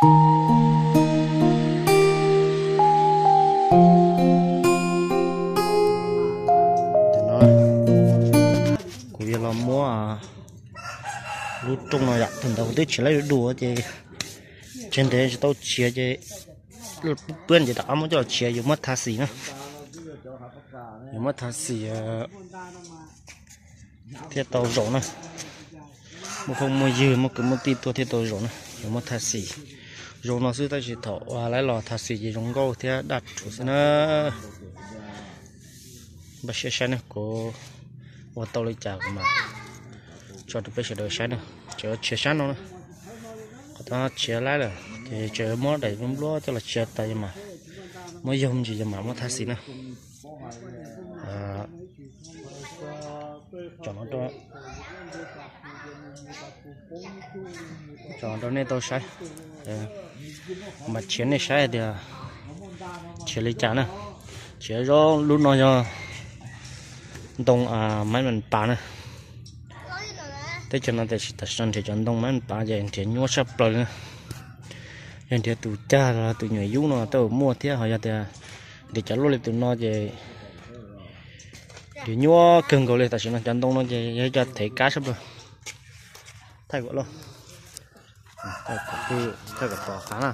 Kuv yuav los muab lub rooj no yom, thaum ntawd kuv twb tshiav laib du du ces tseg ntev tsis tau tshiav ces pwb ces rov qab muab coj los tshiav, yuav muab tha xim na. Yuav muab tha xim thiaj tau zaum na. Muaj phooj muaj ywg muaj kwv muaj tij tuaj thiaj tau zaum na. Yuav muab tha xim zoo no xwb tab sis thaum ua laib los tha xim ces zoo nkauj thiab daj rhuv xwb na. Npaj siab saib ne, kuv ua tau li cas kuv mam tso rau peb sawv daws saib na. Tseem tshiav sab no na, qhov tod tshiav laib lawm ces tseem muab daim npluab coj los tshiav tas mas muab yog ntsis yog mam muab tha xim na. Tso rau nej tau saib, mas tshiav nej saib tias tshiav li cas na. Tshiav zoo, lub no yog ntoo maiv mas pas na. Teb chaws no tiam sis tam sim no nrhiav cov ntoo maiv pas ces nrhiav nyuaj tshaj plaws li na. Yog nrhiav tus cag los tus nyuam yub no tej zaum muaj thiab, ho yog tias nrhiav cov luaj li tus no ces nrhiav nyuaj kawg nkaus li. Tam sim no cov ntoo no ces yog cov thev kab tshaj plaws. Thaij kom loj, thaij kom tom qab na.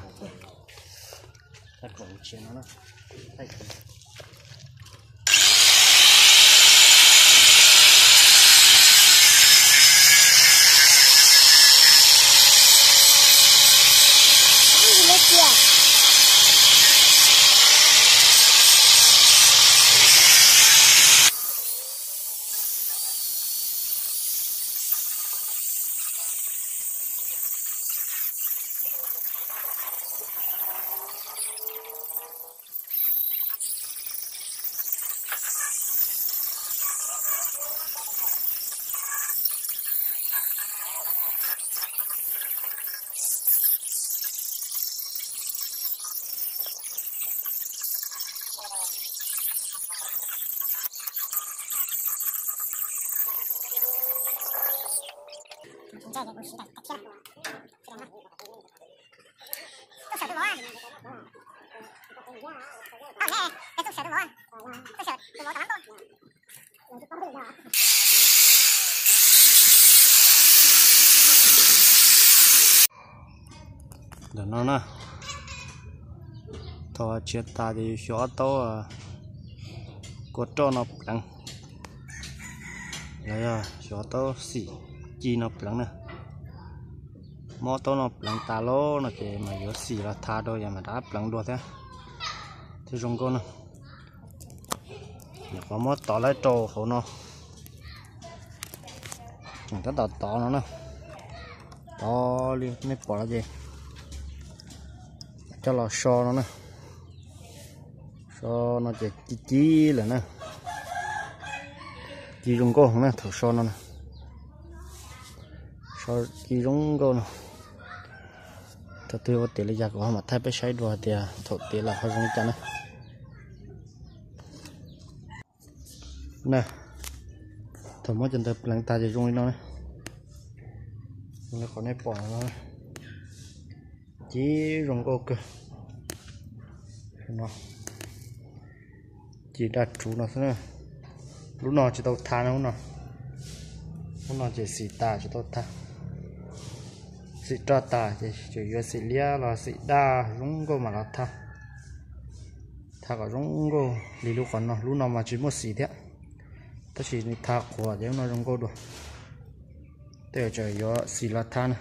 Ntawm no na, thaum tshiav tas ces yus xyov ob taub kua roj no pleev, los yog xyov taub xim ci no pleev na. Muab taub no pleev tas lawm no ces mas yuav xim los tha rau yog mas rov qab pleev dua thiab, thiaj zoo nkauj na. Nyuam qhuav muab tov laib rau hauv no, tab tom tov no na, tov li nej pom no ces coj los so no na. So no ces ci ci lawm na, ci zoo nkauj heev na thaum so no na. So ci zoo nkauj no. Thaum twg ua tiav li cas kuv ho mam thaij peb saib dua hais tias thaum tiav lawm ho zoo li cas na. Na, thaum muab cov ntawd pleev tas ces zoo li no na. Zoo li qhov nej pom no, ci zoo nkauj kawg. Ci daj rhuv no xwb na. Lub no tsis tau tha na, lub no, lub no ces xim tas tsis tau tha. Xim roj tas ces tseem yuav xim liab los xim daj zoo nkauj mam los tha. Tha kom zoo nkauj li lub qhov no, lub no mas tsis muaj xim thiab, tab sis nws tha qhuav ces lub no zoo nkauj dua. Tej zaum tseem yuav xim los tha na.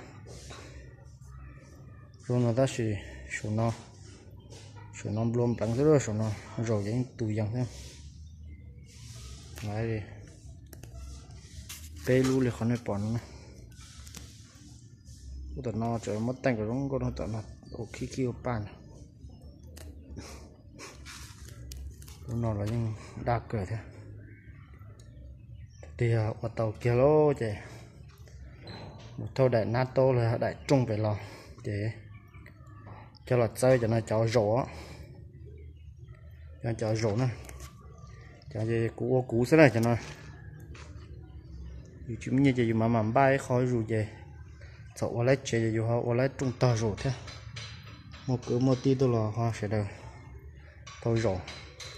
Zoo no tab sis saum no, saum no nplua npleev xwb, saum no zaum yeej tus yees xwb. Peb lub li qhov nej pom no na. Ub, tom no tseem muab teej kom zoo nkauj, tom no ua khib khib ua paj na. Lub no los yeej daj kawg thiab. Tiag, ua tau kiag lauj ces mus thauj daim nab taub los daim rooj pem los ces coj los txawb cov no cov zaum, cov zaum na. Cov kuv ua kuv xwb na cov no. Yus tsis muaj nyiaj ces yus mam mam npaj ib qho zus ces txawm ua laib tsev ces yus ho ua laib rooj tog zaum thiab. Muaj kwv muaj tij tuaj los ho sawv daws tau zaum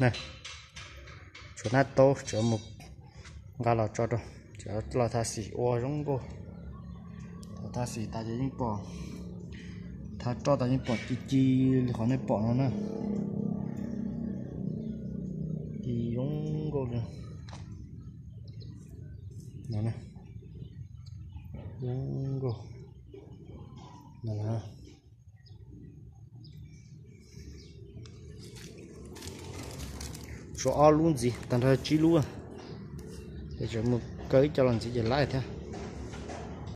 na. Tshuav nab taub tseem mus nqa los tso rau, tseem los tha xim ua zoo nkauj. Thaum tha xim tas ces yeej pom, tha roj tas yeej pom ci ci li qhov nej pom no na. Ci zoo nkauj li no. Zoo nkauj. Tshuav ob lub ntxiv, tag nrho tsib lub. Ces tseem mus kaw ib co los ntxiv ces laib thiab.